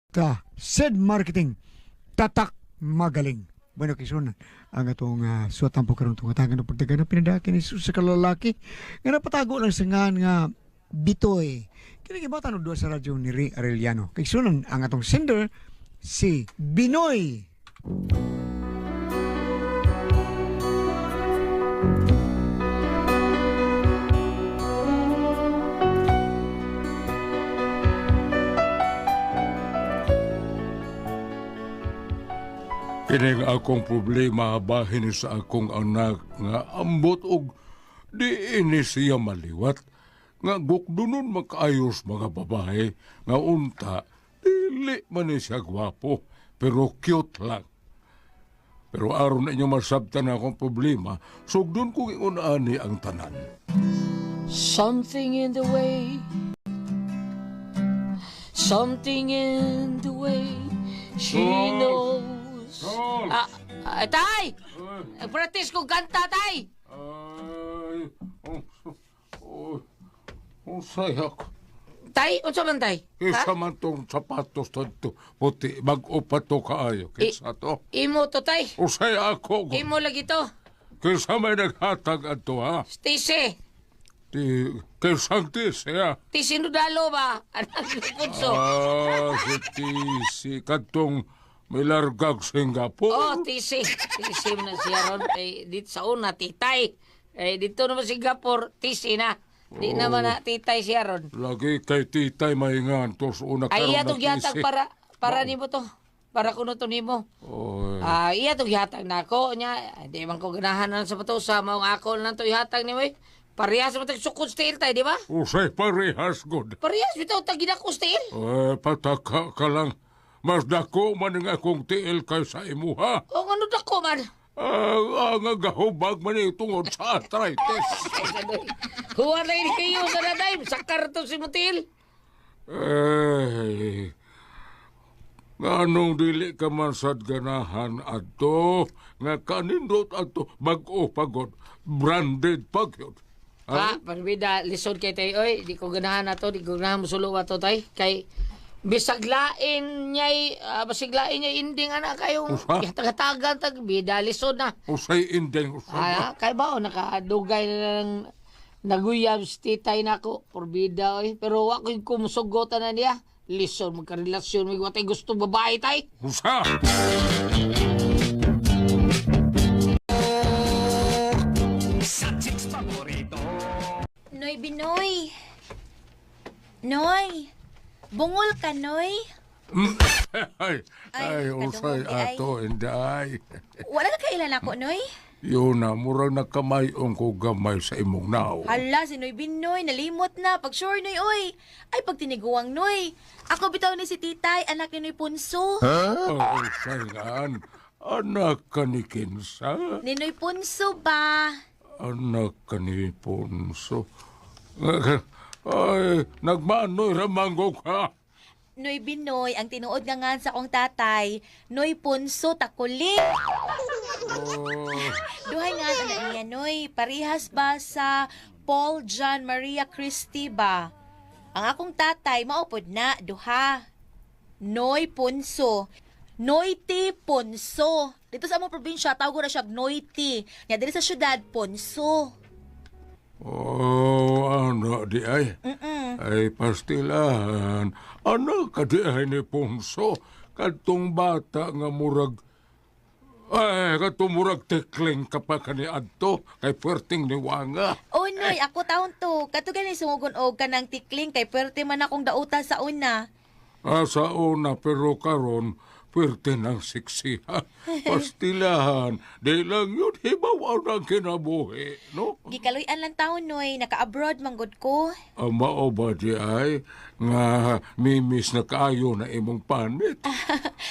Ta Sid Marketing, tatak magaling. Bueno, kisunan ang atong suwatan po karon tong hatagan ng pagdagan ng pinadaki ni Jesus sa kalalaki nga napatago lang sa ngan nga Bitoy. Kini gibatan og duha sa radyo ni Ray Arellano. Kisunan ang atong sender si Binoy. Kining akong problema bahin sa akong anak nga ambot og di ini siya maliwat nga gukdunon makaayos mga babae nga unta dili man ni siya gwapo pero cute lang. Pero aron inyo masabtan akong problema, sugdon ko ingon ani ang tanan. Something in the way, something in the way she knows. Tol! Ah, ah, tay! Practice ko kanta, tay! Ay, oh, oh, oh, sayak. Tay, unsa man tay? Isa Ha? man tong sapatos to, puti, mag-o pa to kaayo. Kinsa to? Imo to, tay. Usay ako. Imo lagi to. Kinsa may naghatag adto ha? Tisi. Ti, kinsang tisi ha? Tisi nudalo ba? Anak ni Punso. Ah, si tisi. Katong may largag Singapore. Oh, tisi. Tisi mo na siya ron. Eh, dito sa una, titay. Eh, dito naman Singapore, tisi na. Di naman na titay siya ron. Lagi kay titay maingan. Tos una Ay, karon iya na itong gihatag tisi. para nimo to. Para kuno to nimo. Oy. Ah, iya itong gihatag na ako nya. Di man ko ganahan na sa patusa maong ako lang to ihatag nimo eh. Parehas man tag sukod steel tay, di ba? Usay parehas good. Parehas bitaw tag ginako steel. Eh, pataka ka lang. Mas dako man ang akong tiil kaysa imuha. O ngano dako man. Ah, ang gahubag man ni tungod sa arthritis. Ay, sadoy. Huwa na ini kayo sa naday. Sakar to si Mutil. Eh, nganong dili ka man sad ganahan adto, nga kanindot adto, bag-o pagod, branded pagyod. Ah, parbida, lisod kay tay. Oy, di ko ganahan na to, di ko ganahan musulo ato tay. Kay bisag lain niya'y, basig lain niya inding anak kayong Usa. tagatagan tag bida lisod na. Usay indeng usay. Ah, kay ba o nakadugay na lang naguyab si titay nako porbida oy. Pero wa ko'y kumusugotan na niya. Lisod magkarelasyon may watay gusto babae tay. Usa! Noy Binoy. Noy. Bungol ka, Noy. Ay, Ay, ay, usay kadungog di ay. ato, inday. Wala ka kailan ako, Noy. Yun na, murag nakamayong ko gamay sa imong nao. Hala, si Noy Binoy, nalimot na. Pag sure, Noy, oy. Ay, pag tiniguang, Noy. Ako bitaw ni si Titay, anak ni Noy Punso. Ay, usay ngaan. Anak ka ni Kinsa. Ni Noy Punso ba? Anak ka ni Ponso. Ay, nagmanoy ramanggo ka. Noy Binoy, ang tinuod nga nga sa akong tatay, Noy Punso takulik. Oh, Duhay nga anak niya, Noy. Parihas ba sa Paul John Maria Christie ba? Ang akong tatay, maupod na, duha. Noy Punso. Noy T. Ponso. Dito sa among probinsya, tawag na siya Noy T. Nya diri sa syudad, Ponso. Oh, ano di ay? Ay, pastilan. Anak ka di ay ni Ponso. Kadtong bata nga murag... Ay, kadtong murag tekling ka pa kani adto. Kay puwerteng niwanga. Oh, Noy, ako taon to. Kato gani sungugon og kanang tikling kay puwerte man akong dauta sa una. Ah, sa una, pero karon puwerte ng siksiha. Pastilahan, di lang yun hibaw ang kinabuhi, no? Gikaluy-an lang taon, Noy. Naka-abroad manggod ko. Mao ba di ay nga mimis na kaayo na imong panit?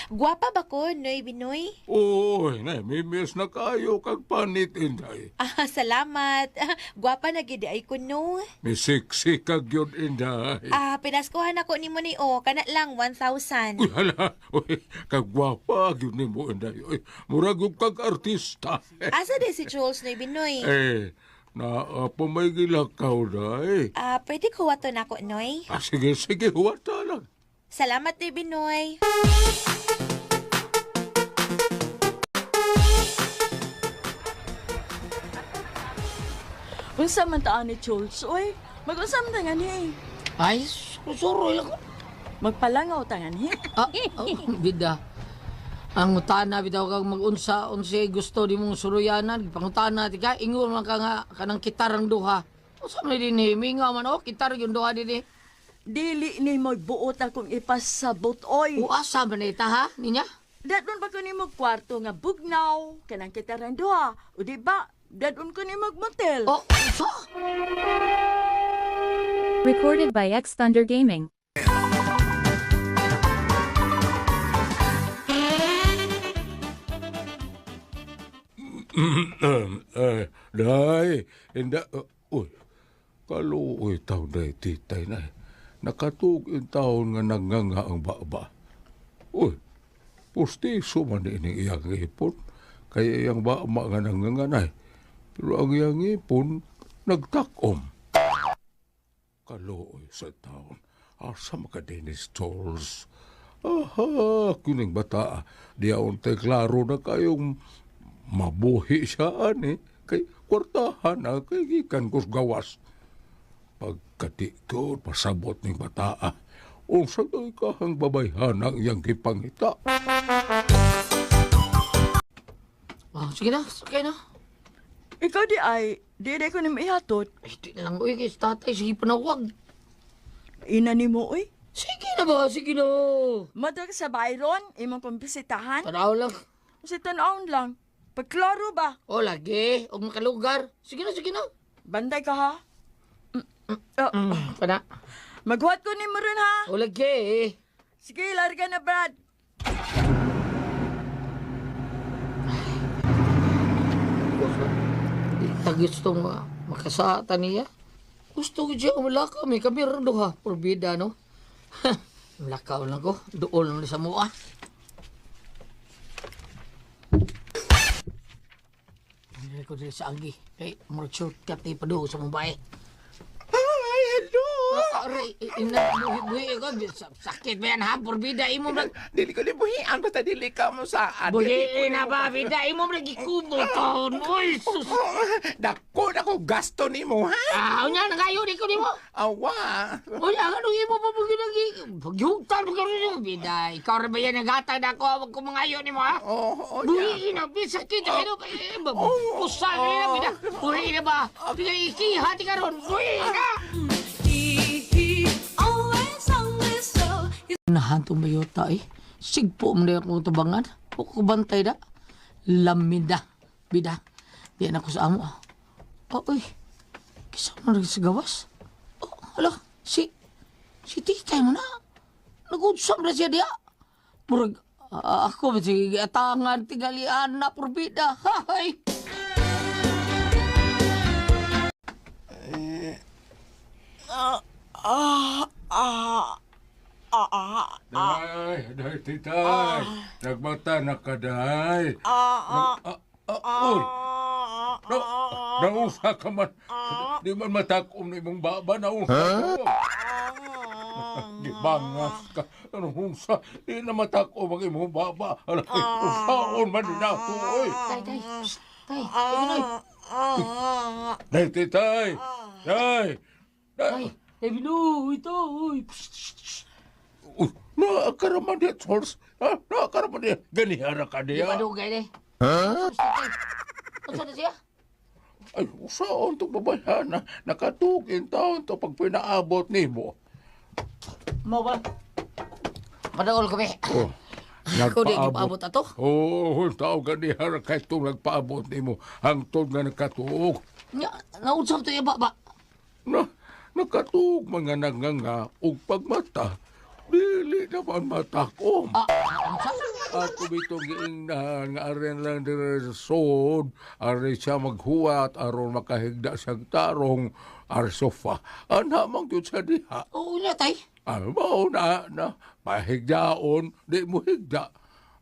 Gwapa ba ko, Noy Binoy? Uy, na mimis na kaayo kag panit inday. Ah, salamat. Gwapa na gid ay ko no. Misiksi kag yun inday. Ah, pinaskuhan ako ni mo ni o, kana lang 1,000. Uy, hala, uy, kagwapa gyud nimo inday. Uy, murag og kag artista. Asa di si Jules Noy Binoy? Eh, na pumay gilakaw day. Ah, pwede ko wato nako, Noy? Ah, sige, sige, huwata lang. Salamat, Noy Binoy. Unsa man taan ni Charles, oy? Mag-unsa man tangan ni? Ay, suroy lang ko. Magpalangaw tangan ni. Ah, oh, bida. Ang utana bitaw kag magunsa unsay gusto di mong suruyanan, pangutana ti ka ingon man ka nga kanang kitarang duha. Unsa man dinhi mingaw man oh kitar yung duha dinhi. Dili ni mo buot akong ipasabot, oy. Uasa man ita ha ninya? Dadon ba ko nimo kwarto nga bugnaw kanang kitaran duha? O di ba? Dadon ko nimo motel. Oh, unsa? Recorded by X Thunder Gaming. Eh, day, hindi, uy, kaluoy taon day, titay na. Nakatug in taon nga nagnganga ang baba. Uy, pustiso man ini iyang ipon. Kaya iyang baba nga nanganganay. Pero ang iyang ipon, nagtakom. Kaluoy sa taon. Asa maka Dennis Charles. Aha, kining bata. Di untay klaro na kayong mabuhi siya ani. Kay kwartahan na kay gikan kos gawas. Pagkatikod, pasabot ning bata. Unsa to'y kahang babayhan ang iyang gipangita. Oh, sige na, sakay na. Ikaw di ay, di ko nimo ihatod. Ay, di na lang uy kay tatay sige panawag. Ina nimo, oy. Sige na ba, sige na. Madag sa Byron, imong kong bisitahan. Tanaw lang. Sa tan-awon lang. Pagklaro ba? Oh, lagi, og makalugar. Sige na, sige na. Bantay ka ha. Ah, Pana. maghuwat ko nimo ron ha. Oh, lagi. Sige, larga na Brad. Ta gusto nga makasata niya. Gusto ko siya umulakaw. May kami rin duha. Purbida, no? Mulakaw lang ko. Doon lang sa mua. Hindi ko dili sa agi. Kay, murag shortcut ni pa sa Mumbai. Hi, hello. Aray, ina, buhi, buhi ko. Sakit ba yan ha? Purbida, imo mag... Dili ko libuhian basta dili ka mo saan. Buhi na ba, bida? Imo mag ikubo taon. Uy, sus! Oh, dako na ko gasto nimo ha. Ah, unya, nangayo, di ko nimo. Awa. Wala, ano imo pa pag Pagyugtan mo karon bida. Ikaw rin ba yan nagatag na ako? Huwag ko mangayo nimo ha? Oh, oh, yeah. Buhi na, bisa kita. Ano, pusa na nila, bida. Buhi na ba? Bida, ikiha, ti karon. Buhi na! Nahan tong mayota eh. Sigpo mo na akong tabangan. O kubantay da. Lamin da. Bida. Di na ko sa amo. Oh, uy. Kisa mo na sa gawas. Oh, hala. Si titay mo na. Nag-unsam na siya diya. Murag, ako, sige, atangan, tingalian na, purbida. Hay! Day, day, titay. Nagbata na ka, day. Ah, ah, uy. Na, nausa ka man. Di man matakom na imong baba, nausa ka. Di bangas ka. Ano unsa? Di na matakom ang imong baba. Alay, usaon man din ako, oy. Tay, tay. Shh, tay, tay, Binoy. Day, titay. Day. Tay, Day. tay, Binoy, ito, uy. Shh, shh, shh. Uy, naakaraman diya, Charles. Ha? Naakaraman diya. Ganihara ka Di diya. ba dugay, day? Huh? Unsa na siya? Ay, usaon itong babayhana. Nakatugin taon to pag pinaabot nimo. Mo ba? Padaol kami. Oh, Ako di gipaabot ato. Oo, oh, tao ganihara kay itong nagpaabot nimo. Hangtod nga nakatuog. Nya, nausap to iya ba? Na, nakatuog mga nanganga og pagmata. Dili naman matakom. Ah, unsa? Ako bitong giingnahan nga aren lang dire sa sod, are siya maghuwat, aron makahigda siyang tarong, are sofa. Ana man gyud sa diha. Oo na, tay. Ah, mao na, na, pahigdaon, di mo higda.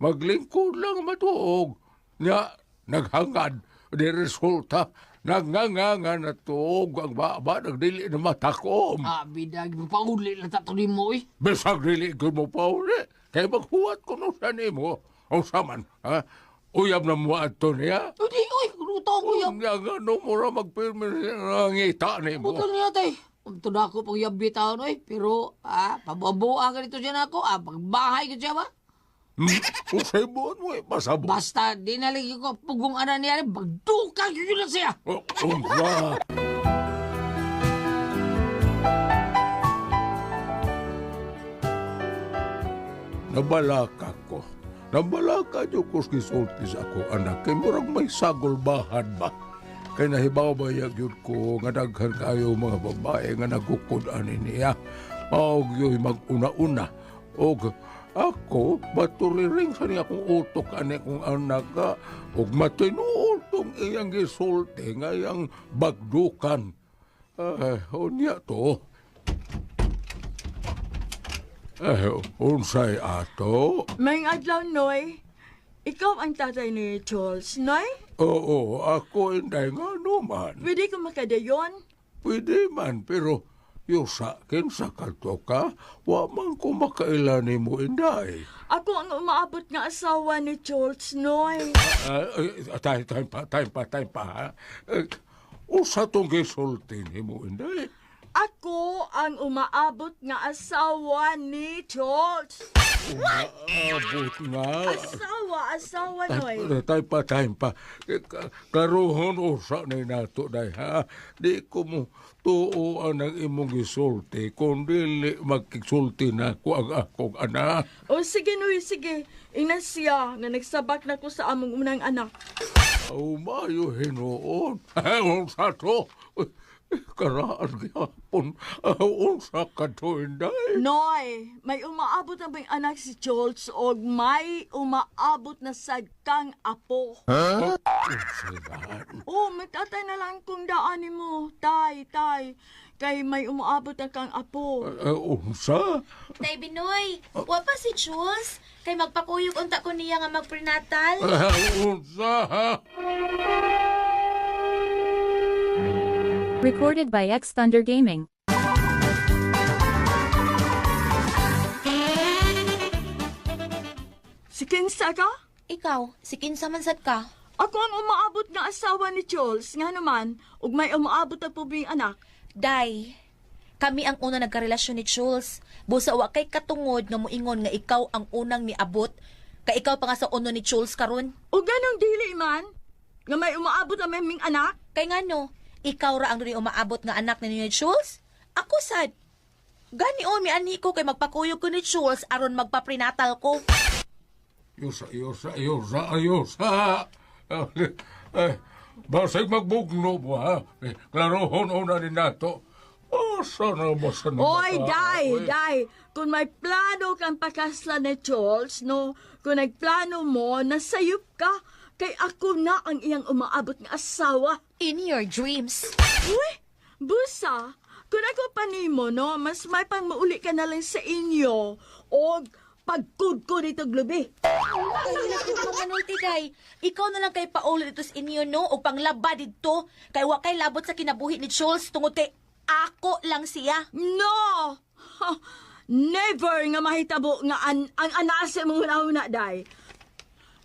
Maglingkod lang matuog. Nya, naghangad, di resulta, Nagnganga na tuog ang baba, nagdili na matakom. Ah, bida, pauli lang tato nimo eh. Bisag dili ko mo pauli. Kaya maghuwat ko no sa nimo. O saman, ha? Uyab na mo ato niya. Udi, oy, ruto ko yab. Unya nga no mo ra magpirmi ang ngita nimo. Putol niya tay. Unto na ako pag yabi taon oy, pero ah, pabubuha ka dito siya na ako, ah, pagbahay ko siya ba? Hmm? Usay buot mo, eh, pasabot. Basta di na lagi ko pugong ana niya, bagduka yun na siya. Oh, unsa? Nabalaka ko. Nabalaka niyo ko gisulti sa ako anak. Kay murag may sagolbahan ba? Kay nahibaw ba yun ko nga daghan kayo mga babae nga nagukod ani niya. Maog yo'y mag-una-una. Og ako, baturiring sa niya akong utok ani akong anak ka. Og matinuod tong iyang gisulti nga iyang bagdukan. Ay, unya to. Eh, unsay ato? May adlaw, Noy. Ikaw ang tatay ni Charles, Noy. Oo, ako inday nga naman. Pwede ko makadayon. Pwede man, pero yung sa akin sa kanto ka, wa man ko makaila ni mo inday. Ako ang umaabot nga asawa ni Charles, Noy. Ah, time, time pa, time pa, time pa, ha? Eh, usa tong gisulti ni mo inday. Ako ang umaabot nga asawa ni Charles. Umaabot nga. Asawa, asawa, Noy. Time pa, time pa. Eh, Karuhon usa na nato day ha. Di ko mo tuoan ang imong gisulti kung dili magkisulti na ko ang akong anak. O sige, Noy, sige. Ina siya nga nagsabak na ko sa among unang anak. Umayo hinuon. Unsa to? Karaan gyapon. Unsa ka to inday? Noy, may umaabot na bang anak si Charles o may umaabot na sagkang apo? Unsa daan? Oh, may tatay na lang kung daanin mo. Tay, tay. Kay may umaabot na kang apo. Eh, unsa? Tay Binoy, wa pa si Jules? Kay magpakuyog unta ko niya nga magprenatal. Unsa? ha? Recorded by X Thunder Gaming. Si Kinsa ka? Ikaw, si kinsa man sad ka? Ako ang umaabot nga asawa ni Charles. Nga naman, ug may umaabot na pubing anak. Day, kami ang una nagkarelasyon ni Jules. Busa wa kay katungod nga moingon nga ikaw ang unang niabot. Kay ikaw pa nga sa uno ni Jules karon. O ganong dili man, nga may umaabot na may anak. Kay ngano, ikaw ra ang dunay umaabot nga anak ni Jules? Ako sad. Gani o mi ani ko kay magpakuyog ko ni Jules aron magpaprenatal ko. Yusa, yusa, yusa, yusa. Eh, basig magbugno mo, ha? Eh, Klarohon una ni nato. Asa na mo sa na Oy, day, day. Kung may plano kang pakasla ni Charles, no? Kung nagplano mo, nasayop ka. Kay ako na ang iyang umaabot nga asawa. In your dreams. Uy, busa, kung ako pa nimo, no, mas may pang mauli ka na lang sa inyo o pagkudko dito glubi. Ay, ko manulti day. Ikaw na lang kay paulo dito sa inyo no o panglaba didto kay wa kay labot sa kinabuhi ni Jules tungod kay ako lang siya. No! Ha, never nga mahitabo nga ang anak sa imong huna-huna, day.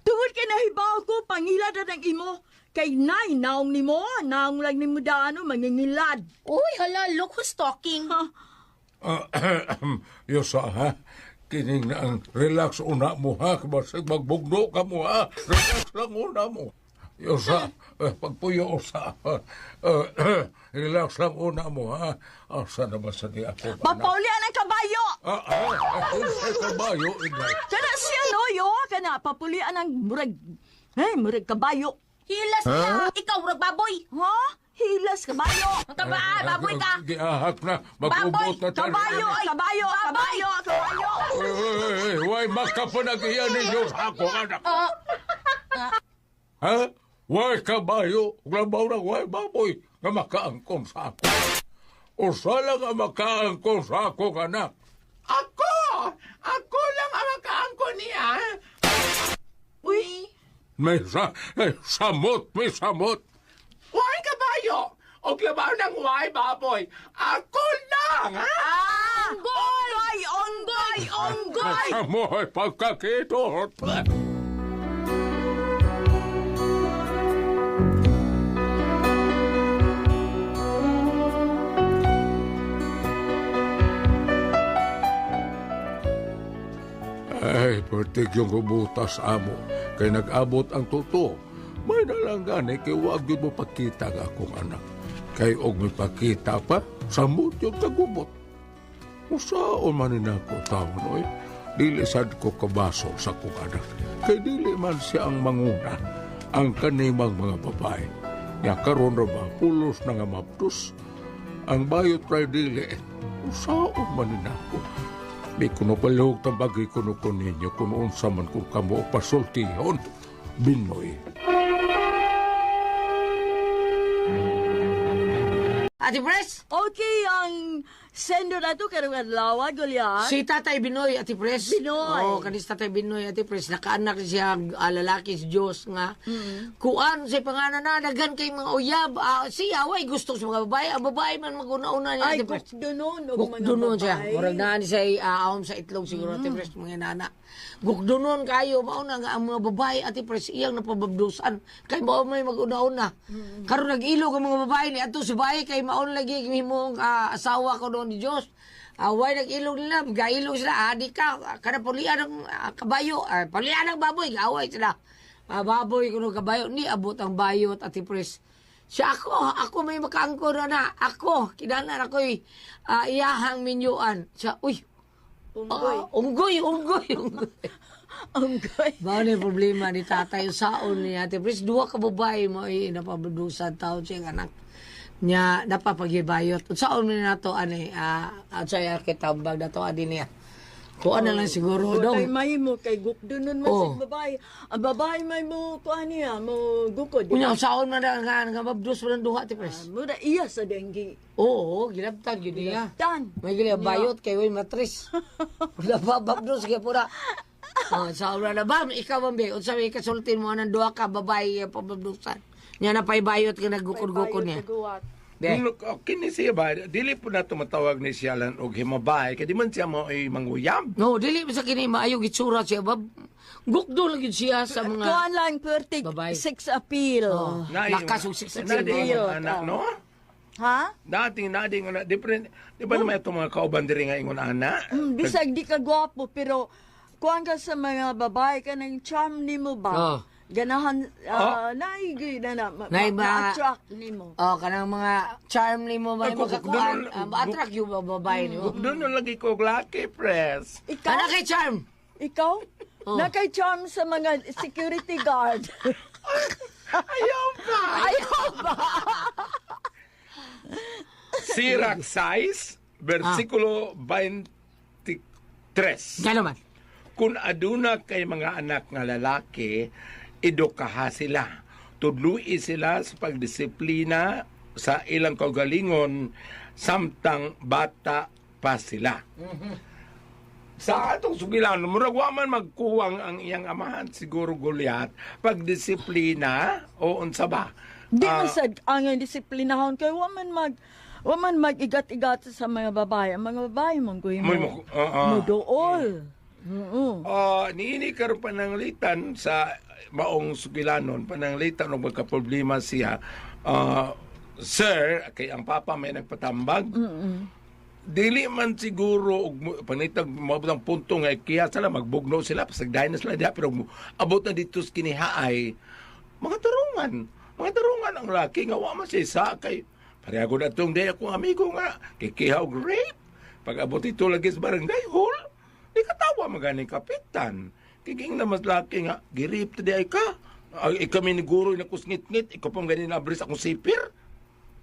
Tungod kay nahibaw ko, pangilad na ng imo. Kay nay, naong nimo, naong lang nimo daano, mangingilad. Uy, hala, look who's talking. Ha, Yusa, ha? Kining na ang relax una mo, ha? Basig magbugno ka mo, ha? Relax lang una mo. Yusa, eh, pagpuyo usa. Eh, relax lang una mo, ha? Asa na ba sa di ako? anak? Papaulian ang kabayo! Ah, ah, ah, unsay kabayo, inday. Kana siya, no, yo, kana, papulian ang murag, eh, murag kabayo. Hilas niya. Ikaw, rag baboy. Ha? Hilas kabayo! Ang kaba, baboy ka. Giahak na, mag-ubot na tayo. Kabayo, kabayo, kabayo, kabayo! Ay, way makapanag-iya ninyo sa ako, anak. Oo. Ha? Way kabayo, labaw na way baboy, nga makaangkon sa ako. Usa lang ang makaangkon sa akong anak. Ako! Ako lang ang makaangkon niya. Uy, May, sa, eh, samot, may samot. Why kabayo? Og labaw ng way baboy. Ako lang, ha? Ah! Unggoy! Unggoy! Unggoy! Kamoy pagkakitot. Ay, pertig yung kubutas amo. Kay nag-abot ang totoo. May nalang gani kay wag yun mo pakita ang akong anak. Kay og may pakita pa, samot yung kagubot. Usaon man ni nako taon, oy. Dili sad ko kabaso sa akong anak. Kay dili man siya ang manguna ang kanimang mga babae. Ya karon ra ba pulos na nga maptus. Ang bayot ra dili. Usaon man ni nako. Di ko no palihog tambagi ko no ko ninyo kung unsa man kung kamo pasultihon. Binoy. Ate Pres, Okay, ang sender na to karong adlaw, Goliath. si Tatay Binoy, Ate Pres. Binoy. Oo, kanis Tatay Binoy, Ate Pres. Nakaanak siya, lalaki si Diyos nga. Kuan sa pangalan na, daghan kay mga uyab. Siya, way gusto sa mga babae. Ang babae man maguna-una niya, Ay, Ate Pres. gukdunon og mga Gukdunon siya. babae. Murag naan siya aom sa itlog siguro, Ate Pres, mga nana. Gukdunon kayo, mauna nga ang mga babae, Ate Pres, iyang napababdusan. Kay mao may maguna-una. Karon nag-ilog ang mga babae ni ato sa bahay kay maon lagi himong asawa ko doon ni Dios. Way nag-ilog nila, gailog sila, di ka, kana pulian ang kabayo, pulian ang baboy, gaaway sila. Baboy kuno kabayo, ni abot ang bayot, Ate Pres. Siya ako may makaangkor na na. Ako, kinahanglan ako'y iyahang minyuan. Siya, uy, Unggoy. unggoy, unggoy, unggoy. Unggoy. Mao na yung problema ni tatay saon ni Ate Pris. Duha ka babae mo ay napabadusan taon siyang anak niya napapagibayot. Saon ni nato ani outside kitambag na to adi niya. Kuan na lang siguro Kay dong. may mo kay gukdunon man Oh. sa babae. Ang babae may mo kuan niya, mo gukod. Unya saon man na nga nga mabdus man ang duha, Ate Pres. Mura iya sa denggi. Oo, gilabtan gyud niya. Tan. May gili ang bayot kay way matris. Wala pa babdos kay pura. Oh, sa ura na ba ikaw ang be unsa may kasultin mo anang duha ka babae nga pababdusan. Nya na pay bayot ka naggukod-gukod niya. Be. Look, kini siya ba, dili po na tumatawag ni siya lan og himabay, kay di man siya mo ay manguyab. No, dili ba sa kini maayo gitsura siya bab. Gukdo lang gyud siya sa mga Kuan lang perfect Babae. sex appeal. Oh, lakas og sex Na appeal. di ingon anak, no? Ha? Dating na di ingon different. Di ba naman itong mga kauban diri nga ingon ana? Bisag di ka gwapo pero kuan ka sa mga babae ka ng charm nimo ba? Oh. Ganahan naigi na na Naay ba- ma-attract nimo. Oh, kanang mga charm nimo ba Ay, makakuan, gukdo- ma-attract yung mga babae nimo. Doon na lagi ko og laki, pres. Ikaw? Ana kay charm. Ikaw? Oh. Na kay charm sa mga security guard. Ayaw ba? Ayaw ba? Sirach 6, versikulo 23. Gano man. Kung aduna kay mga anak nga lalaki, edukaha sila. Tudlui sila sa pagdisiplina sa ilang kaugalingon samtang bata pa sila. Sa atong sugilan, murag wa man magkuwang ang iyang amahan siguro Goliath pagdisiplina o unsa ba? Di man sad ang disiplinahon kay wa man mag-igat-igat sa mga babae. Ang mga babae man kuy mo. Oo. Mo dool. Oo. Niini karon pananglitan sa maong sugilanon, pananglitan og magka-problema siya. Sir, kay ang papa may nagpatambag. Dili man siguro og panitag moabot ang punto nga kiya sila magbugno sila pasagdayon na sila diha pero abot na dito sa kinihaay mga tarungan ang laki nga wa man siya isa kay pareha ko na itong day akong amigo nga kikiha og rape pag abot ito lagi sa barangay hall di katawa maganing kapitan kiging na mas laki nga girip ta di ay ka ay kami ni guro na kusngit-ngit ikaw pang ganin abris akong sipir.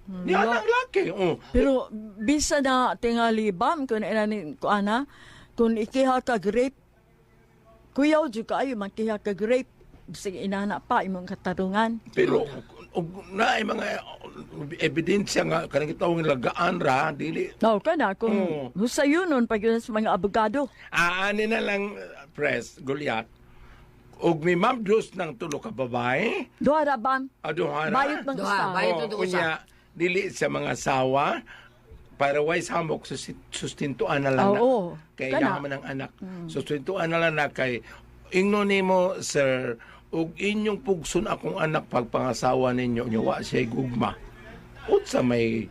Di ang laki oh. Pero bisa na tingali bam kun inani ko ana kun ikiha ka grape kuyaw jud kaayo magkiha ka grape bisag inana pa imong katarungan. Pero og naay mga ebidensya nga kanang gitawag lagaan ra dili. No kana kung Oo. husayon nun pag yun sa mga abogado. Aani na lang press Goliath og mi mabdos ng tulo ka babae Duha ra bam. aduhara. Bayot bang Duha, usa? bayot. Oh, tulo usa. unya dili sa mga sawa para way samok sustintuan na lang na. Oo. Kay Kana. yaman ang anak. Sustintuan na lang na kay ingno nimo sir ug inyong pugson akong anak pagpangasawa ninyo nyo wa siya gugma. Unsa may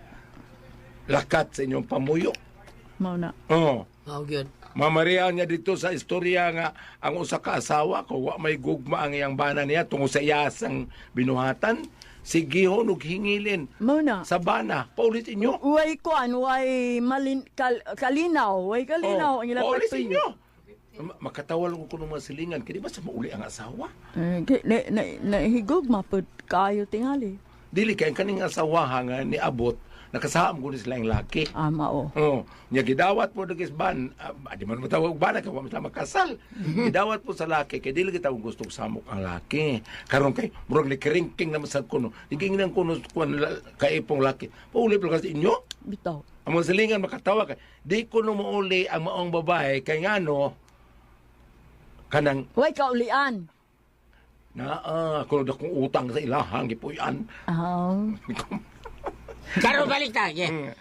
lakat sa inyong pamuyo. Mao na. Oh. Mao gyud. Mamariya niya dito sa istorya nga ang usa ka asawa ko wa may gugma ang iyang bana niya tungod sa iyasang binuhatan sigihon og hingilin Mao na. sa bana paulit inyo. Way kuan, way malin, kalinaw, way kalinaw ang ilang paulit pagtuyo. inyo. Makatawal ko kuno mga silingan kay di ba sa mauli ang asawa? Eh, na, nahigog mapud kayo tingali. Dili kay ang kaning asawa ha nga niabot nakasaham ko ni sila ang laki. Ah, mao. Oh, nya gidawat po dagis ban, di man matawag ban kay wa man sila makasal. Gidawat po sa laki kay dili kita gusto samok ang laki. Karon kay murag ni kiringking naman sa kuno. Gingnan kuno kuan kaipong laki. Pauli pa kasi inyo. Bitaw. Ang mga silingan makatawa kay di kuno mouli ang maong babae kay ngano kanang Way kaulian. na kuno dakong utang sa ilahang gipuy-an. Ah. Karon balik ta. Yeah.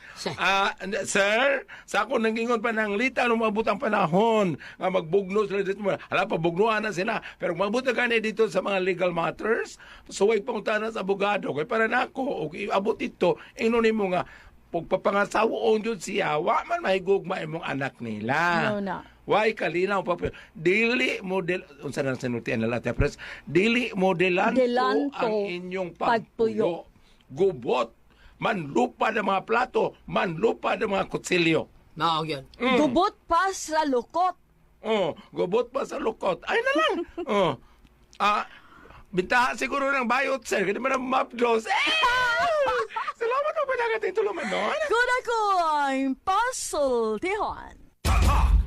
Sir, sa ako nangingon pa ng lita nung maabot ang panahon nga magbugno sila dito. Hala pa, bugnoan na sila. Pero kung maabot na gani dito sa mga legal matters, suway pangutana sa abogado. Kaya para nako, og iabot ito, ingnon nimo nga, pagpapangasawoon yun siya, wa man mahigugma imong anak nila. No, na. Why kalinaw pa dili model unsa nang sinultian nila Ate Pres? Dili modelanto Delanto ang inyong pagpuyo. pagpuyo. Gubot manlupa ng mga plato, manlupa ng mga kutsilyo. Mao gyud. Gubot pa sa lukot. Oh, gubot pa sa lukot. Ay na lang. Oh. Bintaha siguro ng bayot, sir. Kaya man ang mapdos. Eh! Salamat po pala natin tuluman, no? Kuna ko ang puzzle, Tihan. Tatak!